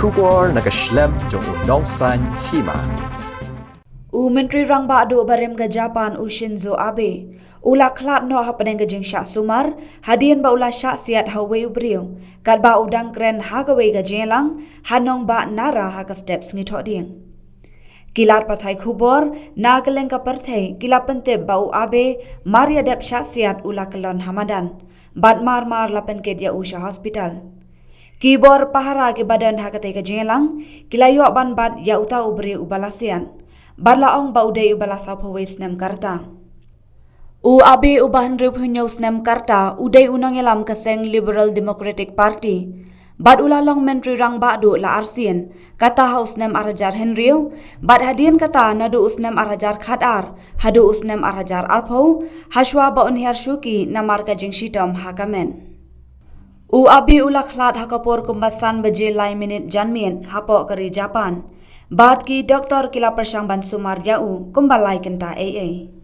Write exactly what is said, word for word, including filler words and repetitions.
Khubor na ka shlem jong u nongsan hima. U Myntri Rangbah Duh barim ka Japan u Shinzo Abe u la khlad noh hapdeng ka jingshah sumar hadien ba u la shah siat ha uwei u briew katba u dang kren ha kawei ka jingïalang ha nongbah Nara ha ka step Sngi Thohdieng. Ki lad pathai khubor na kylleng ka pyrthei ki la pyntip ba u Abe mar ïa dep shah siat u la kyllon ha madan bad mar mar la pynkit ïa u sha hospital. Ki bor pahara kiba don ha katei ka jingïalang ki la ïoh ban bat ïa uta u briew uba la siat bad la ong ba u dei uba la sawphew wei snem ka rta. U Abe uba hynriewphew hynñiew snem ka rta u dei u nongïalam ka seng Liberal Democratic Party bad u la long Myntri Rangbah Duh la arsien, kata ha u snem ar hajar hynriew bad hadien kata naduh u snem ar hajar khatar haduh u snem ar hajar arphew, hashwa ba un hiar shuki namar ka jingshitom ha ka met. U Abe u la khlad ha ka por kumba san baje lai minit janmiet hapoh ka ri Japan bad ki doktor ki la pyrshang ban sumar ïa u kumba lai kynta eiei.